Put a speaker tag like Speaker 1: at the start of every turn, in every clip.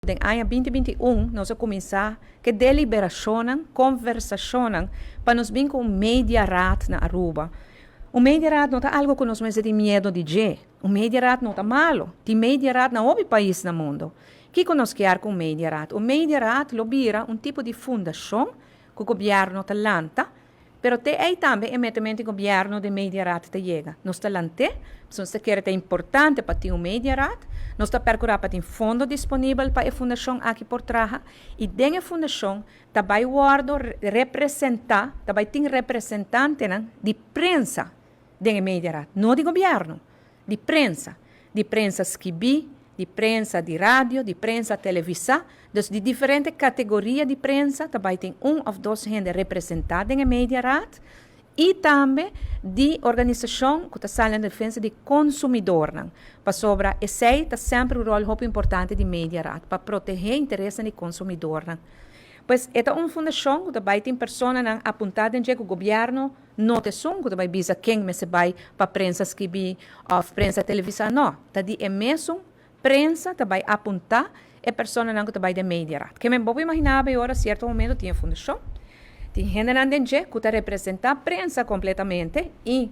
Speaker 1: Den aña 2021 nos a kuminsá ku deliberashon, kombersashon, pa nos bin ku un mediaraad na Aruba. Un mediaraad no ta algo ku nos mester tin miedu di dje. Un mediaraad no ta malu. Tin mediaraad na hopi pais na mundu. Kiko nos ke ku un mediaraad? Un mediaraad lo bira un tipo di fundashon ku gobièrnu ta lanta, pero te ei tambe e netamente gobièrnu den mediaraad ta yega. Nos ta lant'é, nos ke ta importante pa tin un mediaraad, nos ta perkurá pa tin fondo disponibel pa e fundashon aki por traha i den e fundashon tambe wòrdu representá, tambe tin representante di prensa den mediaraad, no di gobièrnu, di prensa skibí, di prensa di radio, di prensa televisá, dus di diferente kategoria di prensa, tambe tin un òf dos hende representá den mediaraad i tambe di organisashon ku ta sali na defensa di konsumidó. Pasobra esei ta semper un ròl hopi importante di mediaraad pa protehé interes di konsumidó. Pues e ta un fundashon ku tambe tin personanan apuntá den gobièrnu no ta esun ku bai bisa ken mester bai pa prensa skibí òf prensa televisá, no. Ta di e mesun prensa ta bai apuntá e personanan ku ta bai den mediaraad. Ke men bo por imaginá awor, sierto momento tin fundashon, tin hende nan den ku ta representá prensa kompletamente i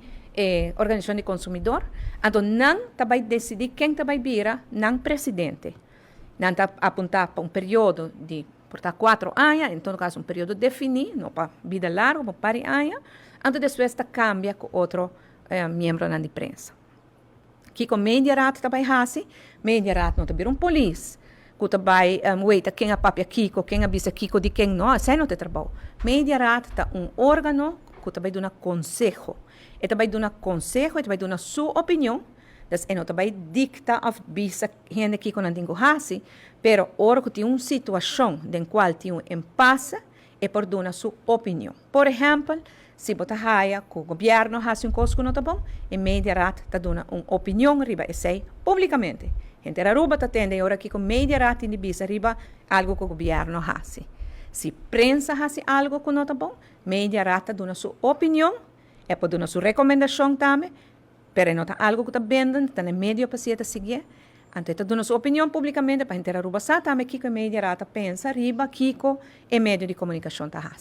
Speaker 1: organisashon di konsumidó, anto nan ta bai disidí ken ta bai bira nan presidente. Nan ta apuntá pa un periodo di por ta 4 aña, en todo kaso un periodo definí, no pa bida largu, pa par di aña, anto despues ta kambia ku otro miembro di prensa. Kiko mediaraad ta bai hasi? Mediaraad no ta bira un polis ku ta bai weita ken a papia kiko, ken a bisa kiko di ken, no, esei no ta e trabou. Mediaraad ta un órgano ku ta bai duna konseho. E ta bai duna konseho, e ta bai duna su opinion, dus e no ta bai dikta òf bisa hende kiko nan tin ku hasi, pero ora ku tin un situashon den kual tin un impasse, e por duna su opinion. Por ehèmpel, si bo ta haya ku gobièrnu hasi un kos ku no ta bon, e mediaraad ta duna un opinion riba esei públikamente. Henter Aruba ta tende ora kiko mediaraad tin di bisa riba algo ku gobièrnu hasi. Si prensa hasi algo ku no ta bon, mediaraad ta duna su opinion, e por duna su rekomendashon tambe, pero no ta algo ku ta bindend, ta na medio pa ta sigui. Anto ta duna su opinion públikamente pa henter Aruba sa tambe kiko mediaraad ta pensa riba kiko e medio di komunikashon ta hasi.